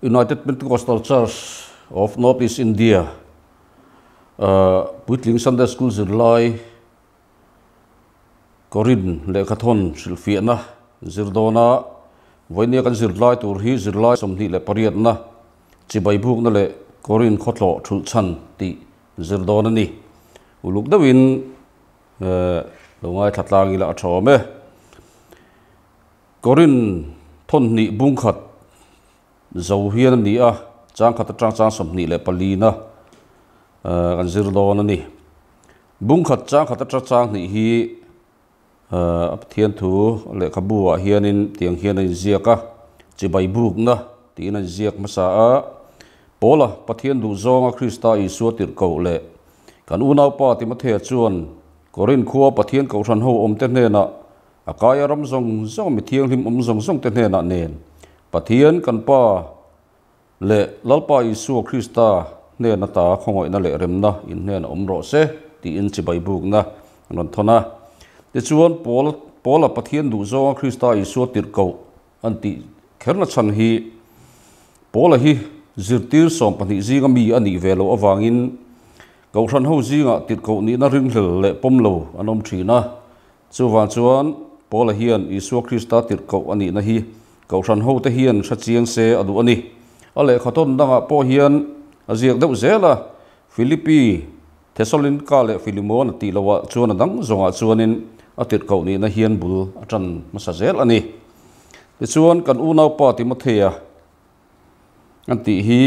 United Pentecostal Church of North East India puitling Sunday School zirlai Korin lehkhathawn hrilhfiahna zir dawna vawinia kan zirlai tur hi zirlai 28na chibai bukna leh Korin khawtlawh thulh chhan tih zir dawn a ni. Uluk deuhin lo ngaithla tlang ila a tha awm e. Korin thawn hnih bung khat zo hian a ni a, chang khat atang chang 24na kan zir dawn a ni. Bung khat chang khat atang chang hnih hi a Pathian thu lehkhabu ah hianin tiang hian a inziak a, chibai bukna tiin a inziak hmasa a, Paula Pathian duh zawnga Krista Isua tirhkoh leh kan unaupa Timothea chuan Korin khua Pathian kohhran ho awmte hnenah A kaia ram zawng zawng mi thianghlim awm zawng zawng te hnenah nen Pathian kan Pa leh Lalpa Isua Krista hnen ata khawngaihna leh remna in hnenah awm rawh se tiin chibai bukna an rawn thawn a. Tichuan, Paul Paula Pathian duhzawnga Krista Isua tirhkoh an tih kherna chhan hi Paula hi zirtir 12 zinga mi a nih ve loh avangin Kohhran ho zingah tirhkoh nihna ringhlel leh pawm lo an awm thin a. Chuvang chuan Paula hian Isua Krista tirhkoh a nihna hi Kohhran hote hian hre chiang se a duh a ni. A lehkhathawn dangah pawh hian a ziak deuh zel a, Philippi, Thesalonika leh Philemon a tih loah chuan a dang zawngah chuanin a tirhkoh nihna hian bul a tan hmasa zel a ni. Tichuan kan unaupa Timothea an tih hi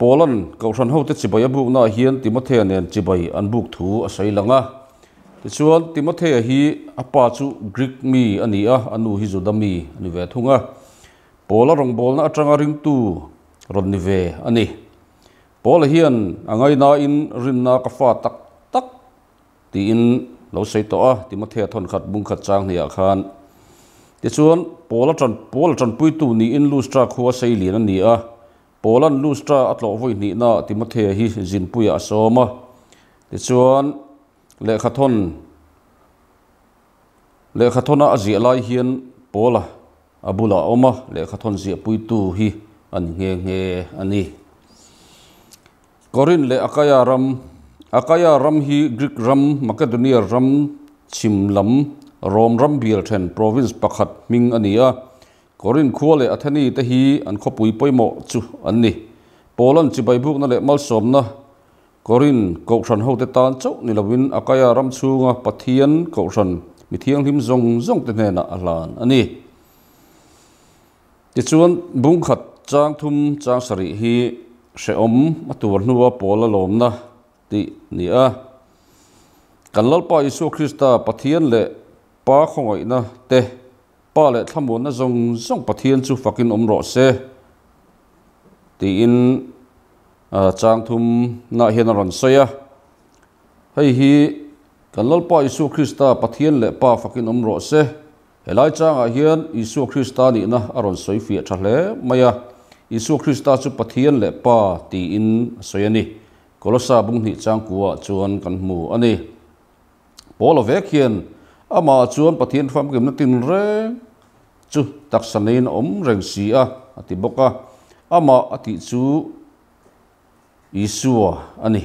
Paula'n Kohhran hote chibai a buknaah hian Timothea nen chibai an buk thu a sawi lang a. Tichuan, Timothea hi a pa chu Greek mi a ni a, a nu hi Juda mi a ni ve thung a. Paula rawngbawlna atanga ringtu rawn ni ve a ni. Paula hian a ngainain rinna ka fa tak tak Tiin lo sawi tawh a, Timothea thawnkhat bungkhat chang hniah khan. Tichuan, Paula tan Paula tanpuitu niin Lustra khua sei lian a ni a. Paula'n Lustra a tlawh vawi hnihnaah Timothea hi zinpuiah a sawm a. Tichuan, lehkhathawn lehkhathawna a ziah lai hian Paula a bulah a awm a, lehkhathawn ziahpuitu hi a ni nghe nghe a ni. Korinth leh Akaia ram, Akaia ram hi Greek ram, Makedonia ram chhim lam, Rom ram bial then province pakhat hming a ni a. Korinth khua leh Atheni te hi an khawpui pawimawh chu an ni. Paula'n chibai bukna leh malsawmna Korinth kohhran hote tan chauh ni loin Akaia ram chhunga Pathian kohhran mi thianghlim zawng zawng te hnenah a hlan a ni. Tichuan, bungkhat chang thum chang sarih hi hrehawm a tur hnua pawl a lawmna tih ni a. Kan Lalpa Isua Krista Pathian leh Pa khawngaihna te, Pa leh thlamuanna zawng zawng Pathian chu fakin awm rawh se tiin chang thumnah hian a rawn sawi a. Hei hi kan Lalpa Isua Krista Pathian leh Pa fakin awm rawh se. Helai changah hian Isua Krista nihna a rawn sawi fiah tha hle mai a, Isua Krista chu Pathian leh Pa tiin a sawi a ni. Kolosa bung hnih changkuaah chuan kan hmu a ni. Paula vek hian amah chuan Pathian famkimna tinreng chu taksa neiin a awm reng si a, a ti bawk a. Amah a tih chu Isua a ni.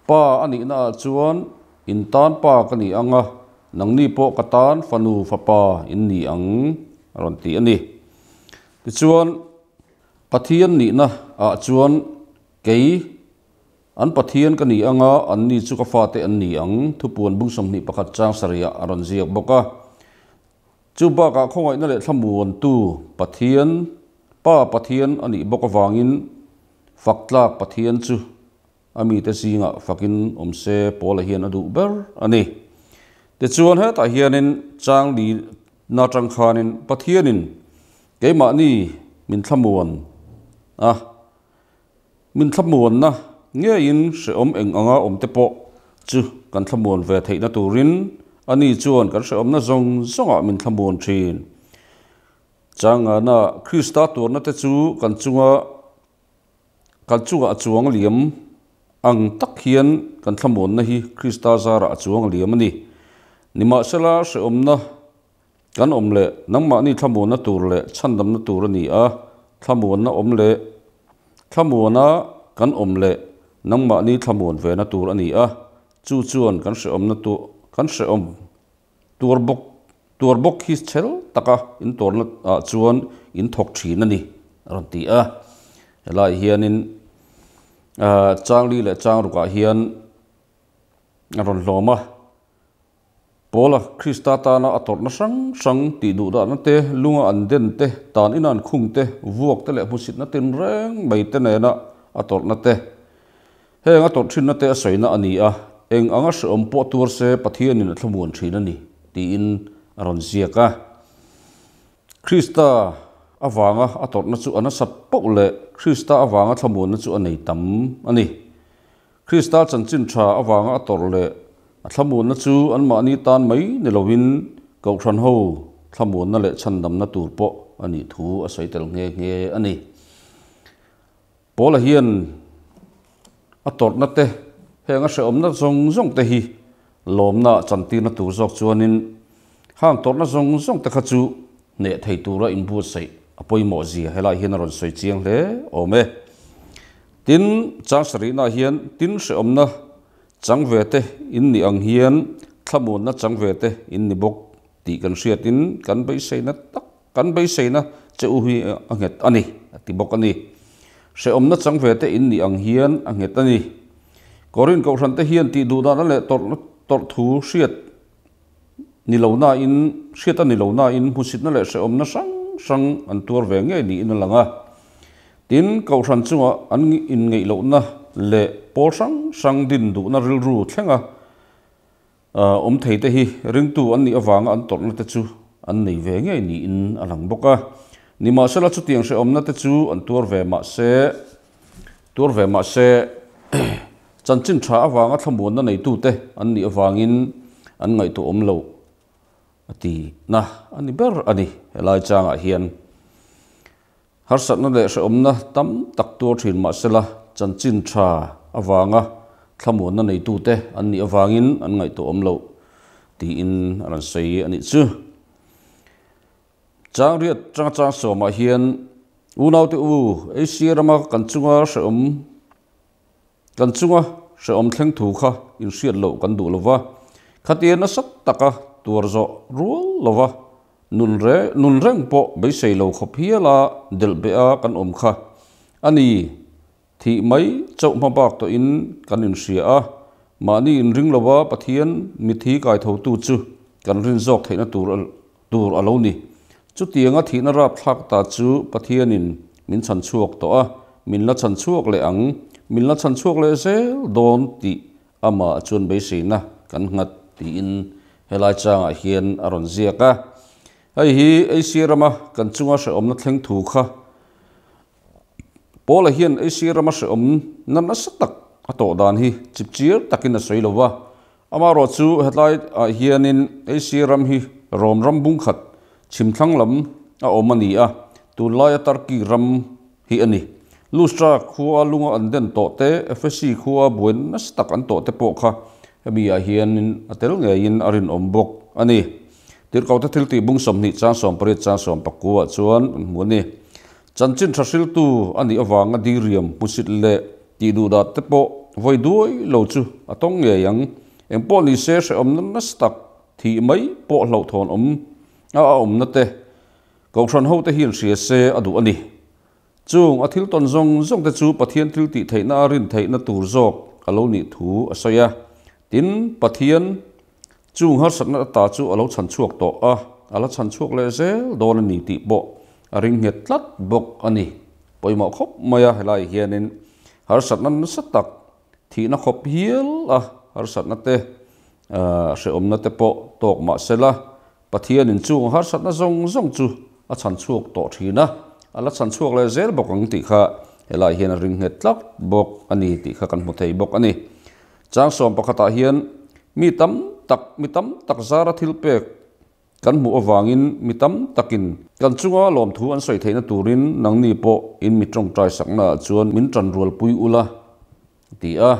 Pa a nihnaah chuan in tan pa ka ni ang a, nangni pawh ka tan fanu fapa in ni ang, a rawn ti a ni. Tichuan, Pathian nihna ah chuan kei an Pathian ka ni ang a, anni chu ka fate an ni ang, thupuan bung 21 chang sarihah a rawn ziak bawk a. Chu bakah khawngaihna leh thlamuantu Pathian, Pa Pathian a nih bawk avangin fak tlak Pathian chu a mite zingah fakin awm se Paula hian a duh ber a ni. Tichuan hetah hianin chang li na tang khanin Pathianin keimahni min thlamuan a, min thlamuanna ngeiin hrehawm eng anga awm te pawh chu kan thlamuan ve theihna turin ani chuan kan hrehawmna zawng zawngah min thlamuan thin. Changana Krista tuarna te chu kan chunga kan chungah a chuang liam ang tak hian kan thlamuanna hi Krista zarah a chuang liam a ni. Nimahsela hrehawmna Kan awm leh nangmahni thlamuanna tur leh chhandamna tur a ni a, thlamuanna awm leh thlamuana kan awm leh nangmahni thlamuan vena tur a ni a, chu chuan kan hrehawmna tu kan hrehawm tuar bawk tuar bawk hi chhel taka in tawrna ah chuan in thawk thin a ni a rawn ti a. Helaiah hianin changli leh changrukah hian a rawn hlawm a. Paula Krista tana a tawrhna hrang hrang tih duh dahna te, lunga an den te, tan ina an khung te, vuak te leh hmusitna tinreng mai te nena a tawrhna te. Heng a tawrh thinna te a sawina a ni a, eng anga hrehawm pawh tuar se Pathianin a thlamuan thin a ni, tiin a rawn ziak a. Krista avanga a tawrhna chu a nasat poh leh Krista avanga thlamuanna chu a nei tam a ni. Krista chanchin tha avanga a tawrh leh a thlamuanna chu anmahni tan mai ni loin Kohhran ho thlamuanna leh chhandamna tur pawh a nih thu a sawi tel nghe nghe a ni. Paula hian a tawrhna te, heng a hrehawmna zawng zawng te hi lawmna chantirna tur zawk chuanin hang tawrhna zawng zawng te kha chu hneh thei tura inbuatsaih a pawimawh zia helai hian a rawn sawi chiang hle awm e. Tin, chang sarihnaah hian tin hrehawmna chang ve te in nih ang hian thlamuanna chang ve te in ni bawk tih kan hriatin kan beiseina tak kan beiseina che u hi a nghet a ni a ti bawk a ni. Hrehawmna chang ve te in nih ang hian a nghet a ni. Korin Kohhran te hian tih duhdahna leh tawrhna tawrh thu hriat ni lo nain hriat a ni lo nain hmusitna leh hrehawmna hrang hrang an tuar ve ngei niin a lang a. Tin, Kohhran chunga an inngeih lohna leh pawl hrang hrang din duhna rilru thlenga awm thei te hi ringtu an nih avanga an tawrhna te chu an nei ve ngei niin a lang bawk a. Nimahsela chutiang hrehawmna te chu an tuar ve mahse tuar ve mahse chanchin tha avanga thlamuanna neitute an nih avangin an ngaihtuahawm loh a ti na a ni ber a ni helai changah hian. Harsatna leh hrehawmna tam tak tuar thin mahsela chanchin tha avanga thlamuanna neitute an nih avangin an ngaihtuahawm loh tiin a rawn sawi a nih chu. Changriat changa chang sawmah hian unaute u Asia rama kan chunga hrehawm Kan chunga hrehawm thleng thu kha inhriat loh kan duh lova, khatia nasa taka tuar zawh rual lova nun re nun reng pawh beisei lo khawp hiala delh beh a kan awm kha a ni. Thih mai chauh hma bak tawhin kan inhria a, mahni inring lova Pathian mithi kaithotu chu kan rin zawk theihna tur tur a lo ni. Chutianga thihna rapthlak ta chu Pathianin min chhan chhuak tawh a, min la chhan chhuak leh ang, min la chhan chhuak leh zel dawn tih amah chuan beiseina kan nghat tiin helai changah hian a rawn ziak a. Hei hi Asia rama kan chunga hrehawmna thleng thu kha Paula hian Asia rama hrehawmna nasa tak a tawh dan hi chipchiar takin a sawi lo va. Amaherawh chu hetlai ah hianin Asia ram hi Rom ram bung khat chhimthlang lam a awm a ni a, tunlaia Turkey ram hi a ni. Lustra khua lunga an den tawh te, Ephesi khua buai nasa tak an tawh te pawh kha hemi ah hianin a tel ngeiin a rinawm bawk a ni. Tirhkohte thiltih bung 20 chang 18 chang 19 ah chuan an hmu a ni. Chanchin tha hriltu a nih avanga diriam hmusit leh tih duh dat te pawh vawi duai lo chu a tawng ngei ang. Eng pawh ni se hrehawmna nasa tak thih mai pawh hlauhthawn awm a a awmna te Kohhran ho te hian hria se a duh a ni. Chung a thil tawn zawng zawng te chu Pathian thil tih theihna a rin theihna tur zawk a lo nih thu a sawi a. Tin, Pathian Chung harsatna ata chu a lo chhan chhuak tawh a, a la chhan chhuak leh zel dawn a ni tih pawh a ring nghet tlat bawk a ni. Pawimawh khawp mai a, helaiah hianin harsatna nasa tak, thihna khawp hial a harsatna te, hrehawmna te pawh tawk mah sela, Pathianin chung harsatna zawng zawng chu a chhan chhuak tawh thin a, a la chhan chhuak leh zel bawk ang tih kha helaiah hian a ring nghet tlat bawk a ni tih kha kan hmu thei bawk a ni. Chang sawm pakhatah hian mi tam tak, mi tam tak zara thil pek kan hmuh avangin mi tam takin kan chunga lawmthu an sawi theihna turin nangni pawh in mi tawngtai saknaah chuan min tanrualpui ula a ti a.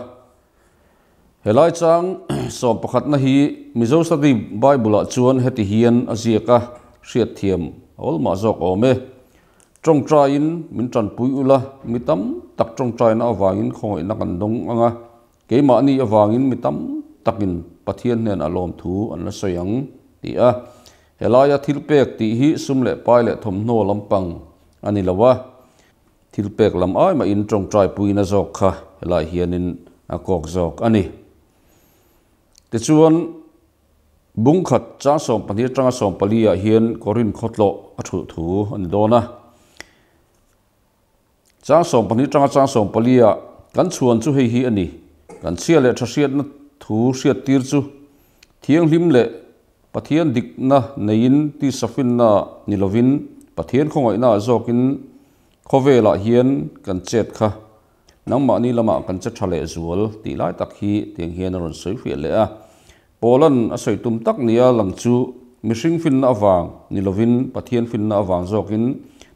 Helai chang sawm pakhatna hi Mizo Study Bible-ah chuan heti hian a ziak a, hriatthiam a awlmah zawk awm e. Tawngtaiin min tanpui ula, mi tam tak tawngtaina avangin khawngaihna kan dawng ang a, keimahni avangin mi tam takin Pathian hnenah lawmthu an la sawi ang, ti a. Helaia thilpek tih hi sum leh pai leh thawmhnaw lampang a ni lo a, thilpek lam ai mahin tawngtaipuina zawk kha helaiah hianin a kawk zawk a ni. Tichuan, Bung khat chang 12 atanga 14 ah hian Korinth khawtlawh a thulh thu a ni dawn a. Chang 12 atanga chang 14 ah kan chhuan chu hei hi a ni, kan chhia leh tha hriatna thu hriattir chu thianghlim leh Pathian dikna neiin tisafinna ni lovin Pathian khawngaihna ah zawkin khawvelah hian kan chet kha Nangmahni lamah kan che tha leh zual tih lai tak hi tiang hian a rawn sawi fiah leh a. Paula'n a sawi tum tak nia lang chu mihring finna avang ni lovin Pathian finna avang zawkin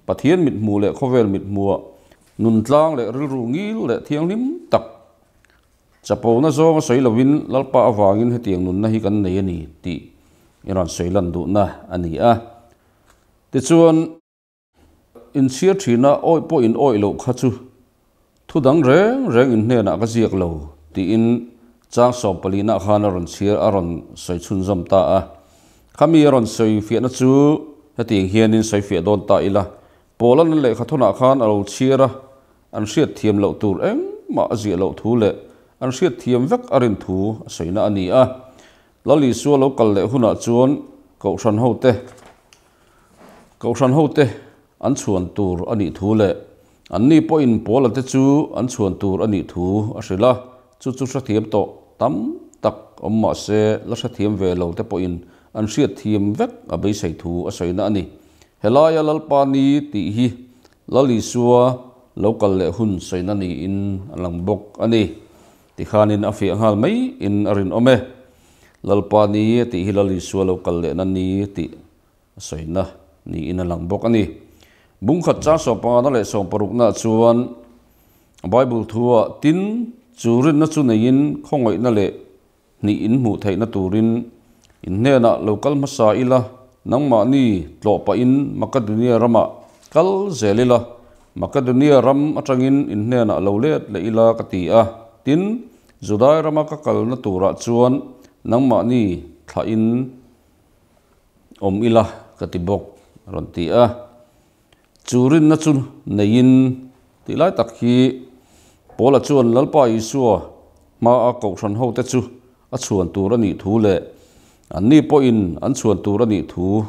Pathian mithmuh leh khawvel mithmuhah nun tlang leh rilru ngil leh thianghlim tak chapona zawnga sawi lovin Lalpa avangin hetiang nunna hi kan nei a ni tih i rawn sawi lan duhna a ni a. Tichuan. Inchhir thina awih pawh in awih loh kha chu thu dang reng reng in hnenah ka ziak lo tiin chang 14 nah khan a rawn chhir a rawn sawi chhunzawm ta a. Khami a rawn sawi fiahna chu hetiang hianin sawi fiah dawn ta ila, Paula'n a lehkhathawnah khan a lo chhir a, an hriatthiam loh tur engmah a ziah loh thu leh an hriatthiam vek a rin thu a sawina a ni a. Lal Isua lo kal leh hunah chuan Kohhran hote Kohhran hote an chhuan tur a nih thu leh anni pawhin Paula te chu an chhuan tur a nih thu a hrilh a, chu chu hrethiam tawh tam tak awm mah se la hrethiam ve lo te pawhin an hriatthiam vek a beisei thu a sawina a ni. Helaia Lalpa ni tih hi Lal Isua lo kal leh hun sawina niin a lang bawk a ni. Tikhanin a fiah nghal mai in a rinawm e. Lalpa ni tih hi Lal Isua lo kal lehna ni tih a sawina niin a lang bawk a ni. Bung khat chang 15na leh 60na chuan Bible thua tin chu rinna chu neiin khawngaihna leh hnih in hmuh theihna turin in hnenah lo kal hmasa ila, nangmahni tlawh pahin Makedonia ramah kal zel ila, Makedonia ram atangin in hnenah lo let leh ila ka ti a. Tin, Judai rama ka kalna turah chuan nangmahni thlahin Awm ila ka ti bawk a rawn ti a. Chu rinna chu neiin tih lai tak hi Paula chuan Lalpa Isua hmaa kohhran hote chu a chhuan tur a nih thu leh anni pawhin an chhuan tur a nih thu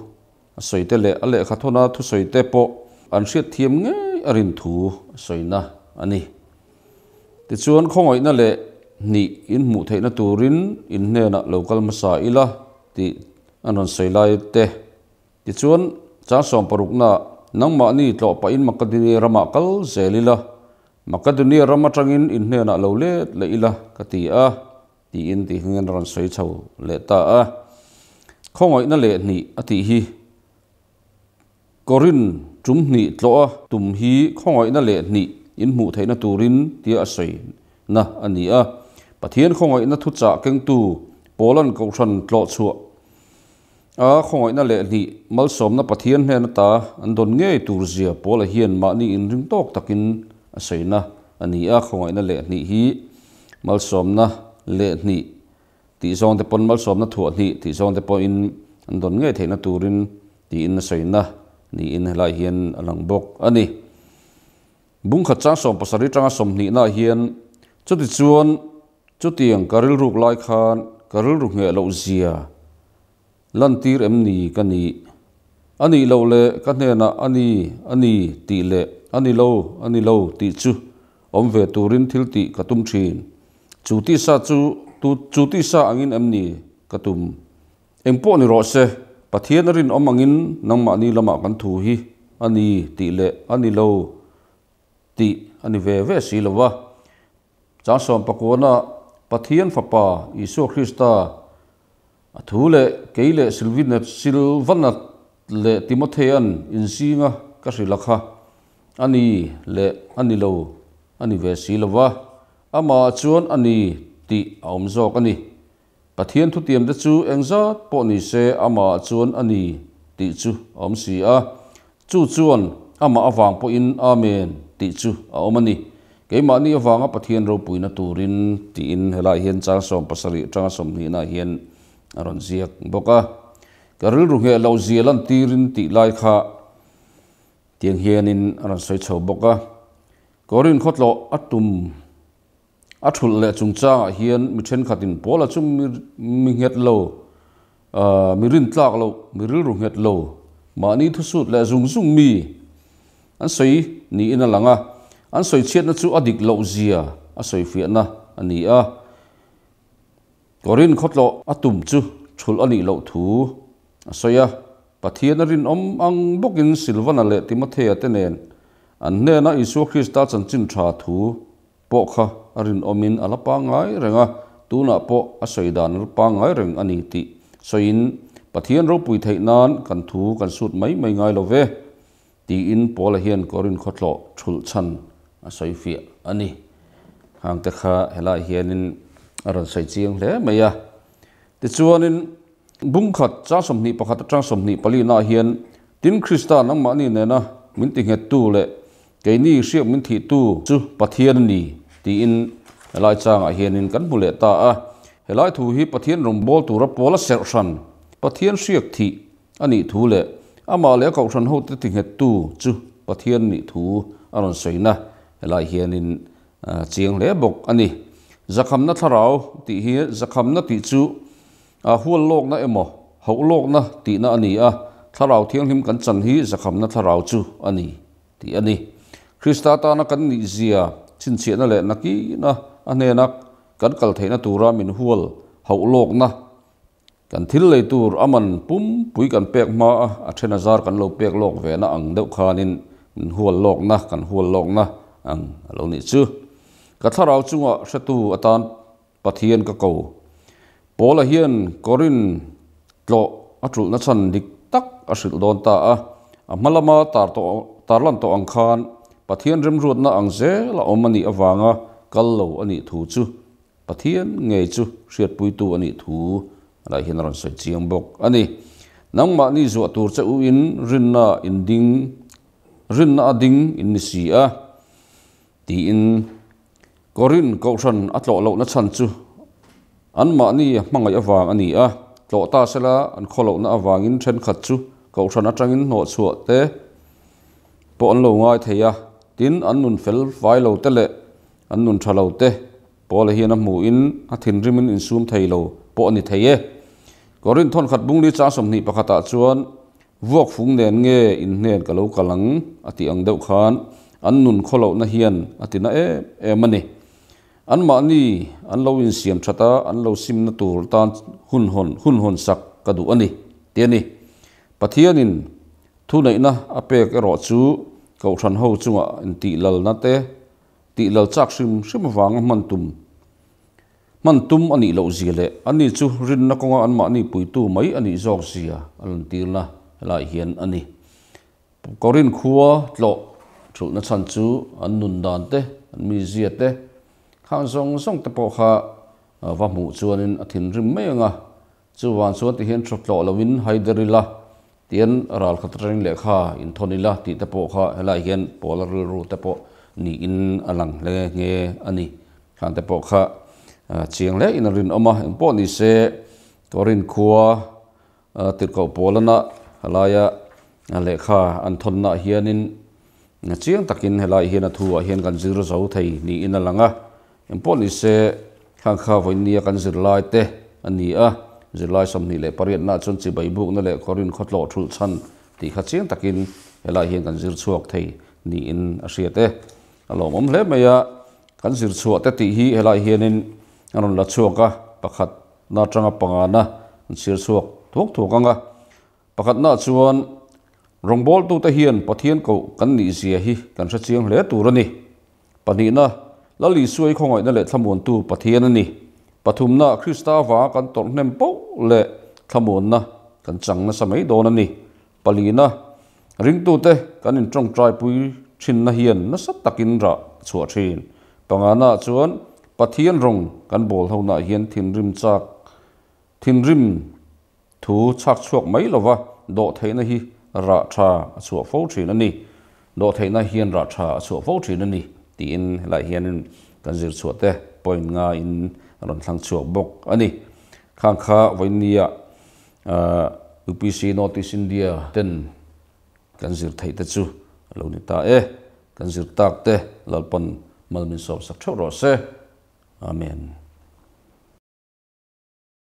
a sawi te leh a lehkhathawna thusawi te pawh an hriatthiam ngei a rin thu a sawina a ni. Tichuan khawngaihna leh hnih in hmuh theihna turin in hnenah lo kal hmasa ila tih an rawn sawi lai te. Tichuan chang 60na nangmahni tlawh pahin Makedonia ramah kal zel ila, Makedonia ram atangin in hnenah lo let leh ila ka ti a tiin tih hmingin a rawn sawi chho leh ta a. Khawngaihna leh hnih a tih hi Korin tum hnih tlawh a tum hi khawngaihna leh hnih in hmuh theihna turin tia a sawi na a ni a. Pathian khawngaihna thuchah kengtu Paula'n Kohhran tlawh chhuah a khawngaihna leh hnih malsawmna Pathian hnen ata an dawn ngei tur zia Paula hian mahni inring tawk takin a sawi na a ni a. Khawngaihna leh hnih hi malsawmna leh hnih tih zawng te pawn malsawmna thuah hnih tih zawng te pawhin an dawn ngei theihna turin tiin a sawina niin helai hian a lang bawk a ni. Bung khat chang 70 tanga 20 nah hian chuti chuan chutiang ka rilruk lai khan ka rilru ngheh loh zia lantir em ni ka nih? A nih loh leh ka hnenah a ni a ni tih leh a ni lo a ni lo tih chu awm ve turin thil tih ka tum thin. Chu tisa chu tu chu tisa angin em ni ka tum? Eng pawh ni rawh se, Pathian a rinawm angin nangmahni lamah kan thu hi a ni tih leh a ni lo tih a ni ve ve si lo va. Chang 19 Pathian Fapa Isua Krista a thu leh kei leh Silvanat leh Timothea'n inzinga ka hrilh a kha a ni leh a ni lo a ni ve si lo va, amah chuan a ni tih a awm zawk a ni. Pathian thutiamte chu engzat pawh ni se amah chuan a ni tih chu a awm si a. Chu chuan amah avang pawhin Amen tih chu a awm a ni. Keimahni avanga Pathian ropuina turin tiin helaiah hian chang 70 atanga 20 ah hian a rawn ziak bawk a. Ka rilru ngheh loh zia lantirin tih lai kha tiang hianin a rawn sawi chho bawk a. Korin khawtlawh a tum a thulh leh chungchangah hian mi thenkhatin Paula chu mi nghet lo, mi rintlak loh, mi rilru nghet lo, mahni thusut leh zung zung mi an sawi niin a lang a. An sawi chhiatna chu a dik loh zia a sawifiahna a ni a. Korin khawtlawh a tum chu thulh a nih loh thu a sawi a. Pathian a rinawm ang bawkin Silvana leh Timothea te nen an hnena Isua Krista chanchin tha thu pawh kha a rinawmin a la pangngai reng a, tunah pawh a sawi dan a la pangngai reng a ni tih sawiin Pathian ropui theih nan kan thu kan sut mai mai ngai lo ve tiin Paula hian Korin khawtlawh thulh chhan a sawi fiah a ni. Hangte kha helaiah hianin a rawn sawi chiang hle mai a. Tichuanin bungkhat chang 21 atang 24 naah hian Tin Krista nangmahni nena min tinghettu leh keini hriak min thihtu chu Pathian a ni tiin helai changah hianin kan hmu leh ta a. Helai thu hi Pathian rawngbâwl tura Paula serh hran Pathian hriak thih a nih thu leh amah leh a kohhran hote tinghettu chu Pathian nih thu a rawn sawina helai hianin chiang hle bawk a ni. Zakhamna thlarau tih hi zakhamna tih chu a hual lawkna emaw hauh lawkna tihna a ni a, thlarau thianghlim kan chan hi zakhamna thlarau chu a ni tih a ni. Krista tana kan nihzia chhinchhiahna leh nakina a hnena kan kal theihna tura min hual hauh lawkna Kan thil lei tur a man pumpui kan pek hma a, a then a zar kan lo pek lawk ve na ang deuh khanin min hual lawkna kan hual lawkna ang a lo nih chu. Ka thlarau chungah hretu atan Pathian ka ko. Paula hian Korin tlawh a tulhna chhan dik tak a hrilh dawn ta a, a hma lama tar tawh tarlan tawh ang khan Pathian remruatna ang zel a awm a nih avanga kal lo a nih thu chu Pathian ngei chu hriatpuitu a nih thu lai hian a rawn sawi chiang bawk a ni. Nangmahni zuah tur che u in rinna in ding, rinna a ding in ni si a, tiin Korin kohhran a tlawh lohna chhan chu anmahni hmangaih avang a ni a, tlawh ta sela an khawlohna avangin thenkhat chu kohhran atangin hnawhchhuah te pawh an lo ngai thei a, tin an nun fel fai lo te leh An nun tha lo te, Paula hian a hmuhin a thinrimin insum thei lo pawh a ni thei e. Korinth thawnkhat bungli chang 21 ah chuan vuak fung nen nge inhnen ka lo kal ang a tih ang deuh khan an nun khawlohna hian a ti na em em a ni. Anmahni an lo insiam that a, an lo simna tur tan hun hawn hun hawn sak ka duh a ni ti a ni. Pathianin thuneihna a pek erawh chu Kohhran ho chungah intihlalna te, Tih lal chak hrim hrim avanga hman tum hman tum a nih loh zia leh ani chu rinna kawnga anmahni puitu mai a nih zawk zia a lantirna helaiah hian a ni. Korin khua tlawh thulhna chhan chu an nun dan te, an mizia te, khang zawng zawng te pawh kha va hmuh chuanin a thinrim mai ang a, Chuvang chuan tihian thu tlawh loin haider ila, tian ral khat atangin lehkha inthawn ila tih te pawh kha helaiah hian Paula rilru te pawh niin a lang hle nghe a ni. Khang te pawh kha chiang hle in a rinawm a, engpawh ni se Korin khua tirhkoh Paulana helaia lehkha an thawnnaah hianin chiang takin helaiah hian a thuah hian kan zir zo thei niin a lang a. Engpawh ni se, khang kha vawinia kan zirlai te a ni a, zirlai 28 nah chuan chibai bukna leh Korin khawtlawh thulh chhan tih kha chiang takin helai hian kan zir chhuak thei niin a hriat e. A lawmawm hle mai a, kan zir chhuah te tih hi helai hianin a rawn la chhuak a, pakhat na atanga pangana an chhiar chhuak thuak thuak ang a. Pakhatnaah chuan rawngbawltute hian Pathian koh kan nih zia hi kan hre chiang hle tur a ni. Pahnihna, Lal Isua i khawngaihna leh thlamuantu Pathian a ni. Pathumna, Krista avanga kan tawrh hnem poh leh thlamuanna kan chang nasa mai dawn a ni. Palina, ringtute kan intawngtaipui thinna hian nasa takin rah chhuah thin. Pangana chuan Pathian rawng kan bawl honaah hian thinrim chak, thinrim Thu chhak chhuak mai lova dawh theihna hi rah tha a chhuah fo thin a ni. Dawhtheihna hian rah tha a chhuah fo thin a ni tiin helaiah hianin kan zir chhuah te point ngaiin a rawn thlang chhuak bawk a ni. Khang kha vawinia UPC North East India ten kan zir theih te chu a lo ni ta e. Kan zir tak te Lalpawn mal min sawmsak theuh rawh se. Amen.